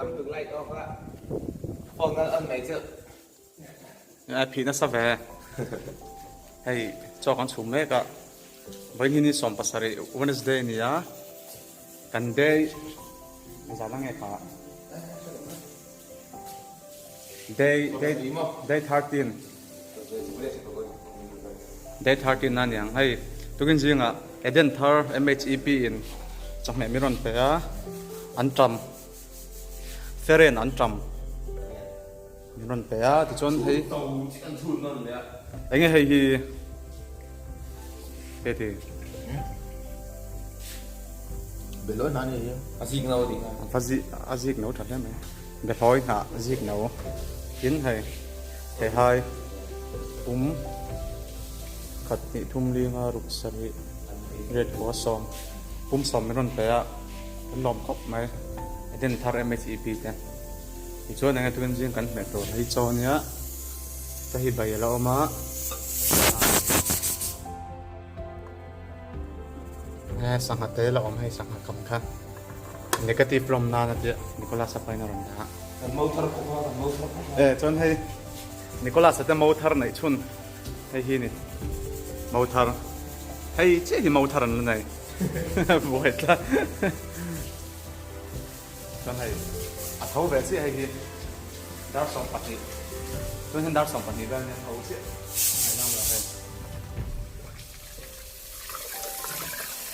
Tam tuk light off a. Phone kan on mai chu. Ai phih nasa ve. Hei chaw kan chhum mek a. Vawiin hi ni 17 Wednesday a ni a. Kan day zan a nge kha. Day day day 13. Day 13 a niang hei tukin zingah Eden thar MHEP in chawhmeh min rawn pe a an tam feren an tam min rawn pe a tichuan hei enge hei hi he ti Behlawi hnah ni hi a zik no ti a zik a zik no tha hle mai behlawi hnah zik no tin hei he hai pum khat hnih thum linga ruk sarih riat kua sawm pum sawm min rawn pe a kan lawm khawp mai Eden thar MHEP te tichuan enge tukin zing kan hmeh tur hei chaw ania ka hi bai a la awm a. Nge sangha te la awm hei sangha kam kha negative lawm nan a tia Nicholas a pain a rawn dah a. Kan mo thar pawh kha kan mo thar pawh kha. E chuan hei Nicholas a te mo thar neih chhun hei hi ni mo thar hei chiah hi mo thar an la nei buai tlat chuan hei a tho ve chiah hei hi dar 12 chuan hian dar 12 vel hian tho chiah ngaihnam lo hei.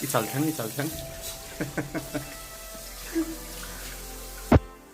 I chal thleng i chal thleng.